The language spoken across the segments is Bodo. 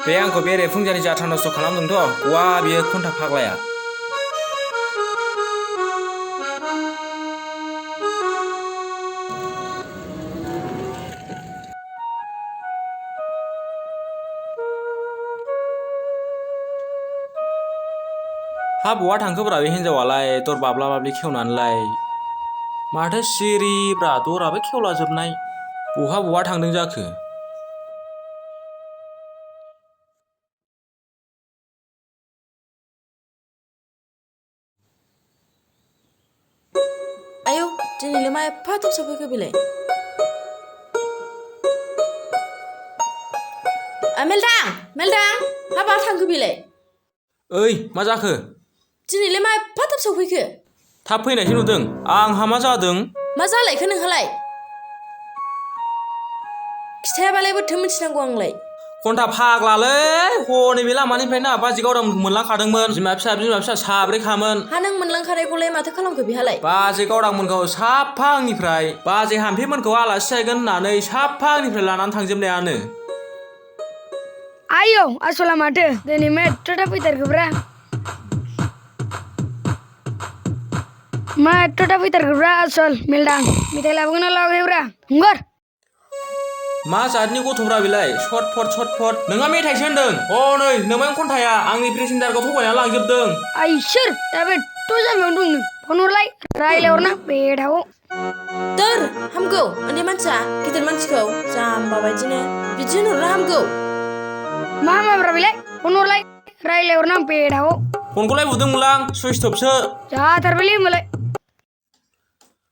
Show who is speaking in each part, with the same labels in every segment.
Speaker 1: बे आंखौ बेरे फुंजानि जाथ्रा नस्थ' खालामदोंथ' गवा बियो खन्था फाग्लाया। हा बहा थांखोब्रा बे हिन्जावालाय दर बाब्ला बाब्लि खेवनानैलाय। माथो सिरिब्रा दराबो खेवला जोबनाय। बहा थांदों जाखो?
Speaker 2: आयौ दिनैलाय मा एफा थाब सफैखो बेलाय? मेलदां हा बहा थांखो बेलाय?
Speaker 1: ओइ मा जाखो?
Speaker 2: दिनैलाय मा एफा थाब सफैखो?
Speaker 1: थाब फैनायसो नुदों। आंहा मा जादों?
Speaker 2: मा जालायखो नोंहालाय? खिथायाबालाय बोरैथो मिथिनांगौ आंलाय?
Speaker 1: खन्था फाग्लालै हनै बे लामानिफ्रायनो बाजै गावदांमोनखौ मोनलांखादोंमोन। बिमा फिसा साब्रैखामोन।
Speaker 2: हा नों मोनलांखानायखौलाय माथो खालामखो बेहालाय?
Speaker 1: बाजै गावदांमोनखौ साफा आंनिफ्राय बाजै हाम्फेमोनखौ आलासि जाहैगोन होननानै साफा आंनिफ्राय लानानै थांजोबनायानो।
Speaker 3: आयौ आसला माथो दिनै मा एथ' थाब फैथारखोब्रा? मा एथ' थाब फैथारखोब्रा आसल मेलदां मेथाइ लाबोगोन ना लाबोयाब्रा हंगार।
Speaker 1: मा जातनि गथ'फ्रा बेलाय सटफट नोंहा मेथाइसो होनदों। हनै नोंमोन खन्थाया आंनि पेसेन्जारखौ थगायना लांजोबदों।
Speaker 3: आइसोर दाबो एथ' जामायावनो दं नों फन हरलाय रायलायहरना बेदाव।
Speaker 2: दोर हामगौ उन्दै मानसिया गिदिर मानसिखौ जाम्बा बायदिनो बिदि होनहरनो हामगौ।
Speaker 3: मा हामाब्रा बेलाय फन हरलाय रायलायहरना बेदाव।
Speaker 1: फनखौलाय बुदोंमोनलां सुइस अफसो।
Speaker 3: जाथारबायलै होमबालाय।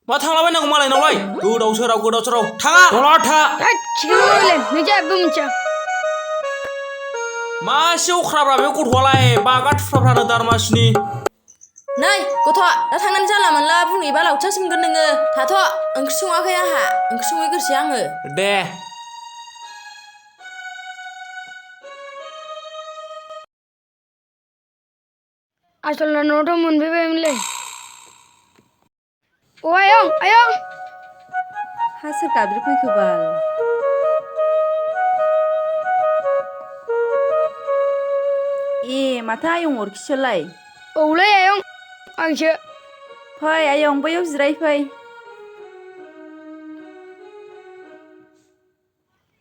Speaker 1: मा थांलाबायनांगौ मालायनावलाय गोदाव सोराव थाङा दलद था।
Speaker 3: थोद सिगाङाव बेलाय नों जेबो मिथिया।
Speaker 1: मासे अख्राब्रा बे गथ'आलाय बागा थुफ्राफ्रानो दारमासिनि।
Speaker 2: नै गथ' दा थांनानै जानला मोनला बुंहैबा लावथियासो मोनगोन नोङो। थाथ' ओंख्रि सङाखै आंहा ओंख्रि संहैग्रोसै आङो।
Speaker 1: दे
Speaker 3: आसलना न'आवथ' मोनफैबायमोनलै। अ आयं
Speaker 2: हा सोर गाबज्रि फैखो बाल? ए माथो आयं अरखिसोलाय?
Speaker 3: औलै आयं आंसो।
Speaker 2: फै आयं बैयाव जिरायफै।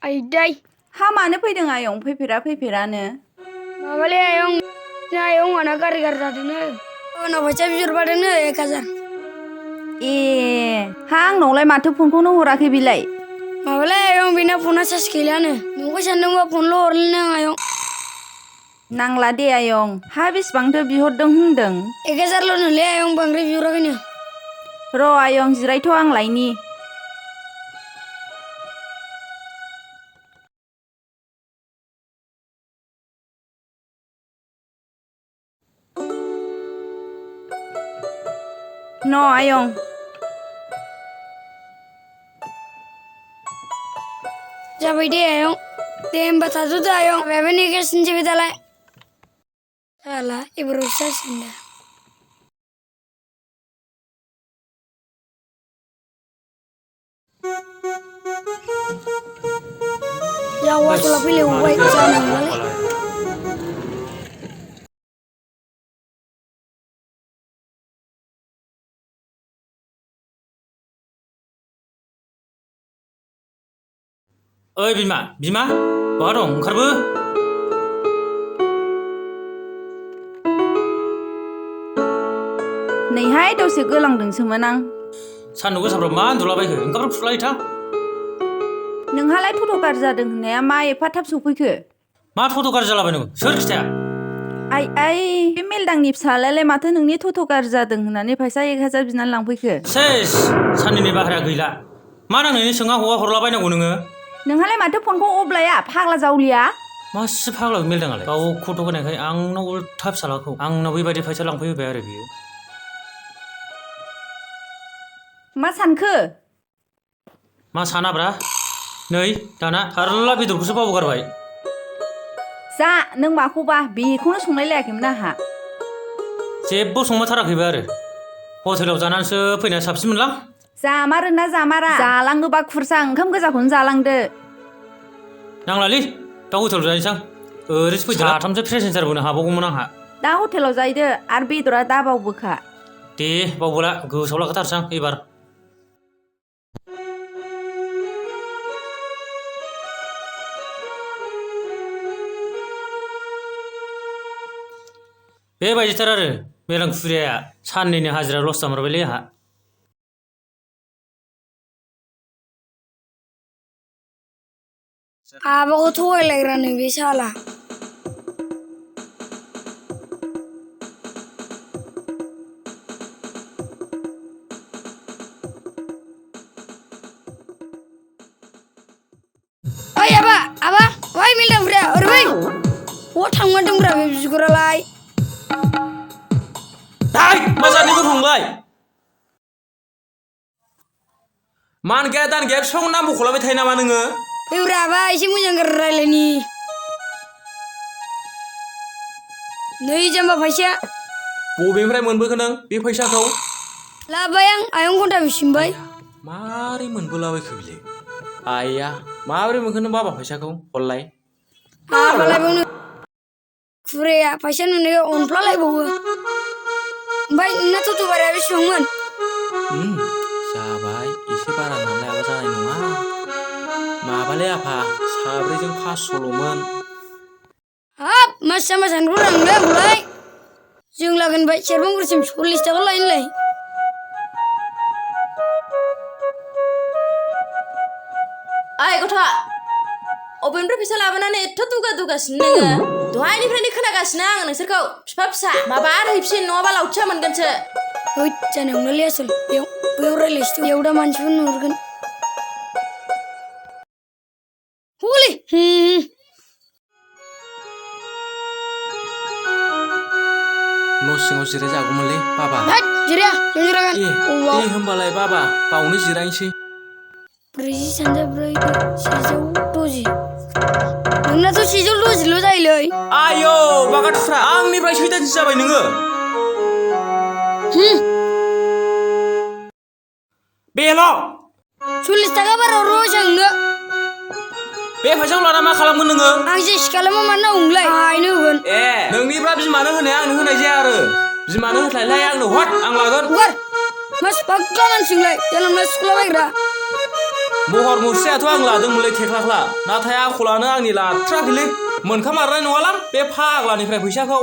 Speaker 3: आयदै
Speaker 2: हा मानो फैदों आयं फैफेरानो?
Speaker 3: माबालै आयं आयं आंना गाज्रि जादोंनो आंनाव फैसा बिहरबादोंनो 1000।
Speaker 2: ए हा आंनावलाय माथो फनखौनो हराखै बिलाय?
Speaker 3: माबालै आयं बेना फना चार्ज गैलानो नोंखौ सानदोंबा फनल' हरलै आयं।
Speaker 2: नांला दे आयं हा बेसेबांथो बिहरदों होनदों?
Speaker 3: 1000ल' नोलै आयं बांद्राय बिहराखैनो।
Speaker 2: र' आयं जिरायथ' आं लायनि। न' आयं
Speaker 3: जाबाय दे आयं दे होमबा थाथ'दो आयं माबायाबो नेगासिनोसै बे दालाय। साला एबारावसो जासिगोन दा। जाव आसला फैलायबावबाय जानाय नंलालै।
Speaker 1: ओइ बिमा बहा दं ओंखारबो।
Speaker 2: नैहाय दसे गोलांदोंसोमोन आं।
Speaker 1: सान्दुं गोसाफ्राव मा उन्दुलाबायखो ओंखामफोर खुरलाय था।
Speaker 2: नोंहालाय थथ' गाज्रि जादों होननाया मा एफा थाब सफैखो?
Speaker 1: मा थथ' गाज्रि जालाबायनांगौ सोर खिथाया?
Speaker 2: आइ बे मेलदांनि फिसालायालाय माथो नोंनि थथ' गाज्रि जादों होननानै फैसा 1000 बिनानै लांफैखो?
Speaker 1: सेस साननैनि बाहेरा गैला। मा नांनायनि सोंहा हौवा हरलाबायनांगौ नोङो?
Speaker 2: नोंहालाय माथो फनखौ अब्लाया फाग्ला जावलिया?
Speaker 1: मासि फाग्ला मेलदाङालाय गाव खथ' होनायखाय आंनाव उल्था फिसालाखौ आंनाव बेबायदि फैसा लांफैबाय आरो बियो।
Speaker 2: मा सानखो?
Speaker 1: मा सानाब्रा नै दाना थारला बेदरखौसो बावगारबाय।
Speaker 2: जा नों माखौबा बेखौनो संलायलायाखैमोन आंहा।
Speaker 1: जेबो संमारथाराखैबो आरो हटेलाव जानानैसो फैनाया साबसिन मोनलां।
Speaker 2: जामारोना जामारा जालाङोबा खुरसा ओंखाम गोजाखौनो जालांदो।
Speaker 1: नांलालै दा हटेलाव जाहैसां ओरैसो फैदो साथामसो पेसेन्जारबोनो हाबावगौमोन आंहा
Speaker 2: दा हटेलाव जाहैदो आरो बेदरा दा बावबोखा
Speaker 1: दे बावबोला गोसोआव लाखाथारसै आं एबार बेबायदिथार आरो मेलांखुरिया साननैनि हाजिरा लस जामारबायलै आंहा
Speaker 3: आबाखौ थगायलायग्रानो बे साला ओइ आबा ओइ मेलांखुरिया ओरै बै बहा थांमारदोंब्रा बे बिगुरालाय
Speaker 1: मा जानायखौ बुंलाय मान गैया दान गैया बिफां नाम मख'लाबाय थायो नामा नोङो
Speaker 3: फैब्रा आबा एसे मोजां रायलायनि नै जाम्बा फैसाया
Speaker 1: बबेनिफ्राय मोनबोखो नों बे फैसाखौ
Speaker 3: लाबाय आं आयं घन्टा बिसिमबाय
Speaker 1: मारै मोनबोलाबायखो बिलाय आइया माबोरै मोनखो नों बाबा फैसाखौ हरलाय
Speaker 3: आबालाय बावनो खुराया फैसा नुनायाव अनफ्लालायबावो ओमफ्राय नोंना थथ' बाराया बेसेबांमोन
Speaker 1: जाबाय एसे बारा नालायाबा जानाय नङा माबालै आफा साब्रैजों 500ल'मोन
Speaker 3: हाब मास जामा सानग्रो नांलै आंखौलाय जों लागोनबाय सेरफांगुरिसिम 40 थाखा लायनोलाय
Speaker 2: ओइ गथ' अबेनिफ्राय फैसा लाबोनानै एथ' दुगासिनो नोङो दहायनिफ्रायनो खोनागासिनो आङो नोंसोरखौ फिफा फिसा माबा आरो हैफिन नङाबा लावथिया मोनगोनसो
Speaker 3: होद जानायावनोलै आसोल बेयाव रायलायसै बेयाव दा मानसिफोर नुहुरगोन हलै
Speaker 1: न' सिङाव जिराय जागौमोनलै बाबा
Speaker 3: जिराया जिरायगोन
Speaker 1: ए होमबालाय बाबा बावनो जिरायनोसै
Speaker 3: 40 सानजाब्रै 160 नोंनाथ' 160ल' जायोलै
Speaker 1: आयौ बागा थुफ्रा आंनिफ्राय सैथानसो जाबाय नोङो बेल'
Speaker 3: 40 थाखा बारा हरबाय आंनो
Speaker 1: बे फैसाखौ लाना मा खालामगोन नोङो
Speaker 3: आं जेसि खालामा मानो नांगौलाय आइनो होगोन
Speaker 1: ए नोंनिफ्रा बिमानो होनाया आंनो होनाय जाया आरो बिमानो होस्लायलाय आंनो हट आं लागोन
Speaker 3: हगार मास बाग्गा मानसिंलाय जानला मोनला सुखुलाबायग्रा
Speaker 1: महर मुस्रियाथ' आं लादोंमोनलै थेख्लाख्ला नाथाय आखलानो आंनि लाथ्राखैलै मोनखामारनाय नङालां बे फाग्लानिफ्राय फैसाखौ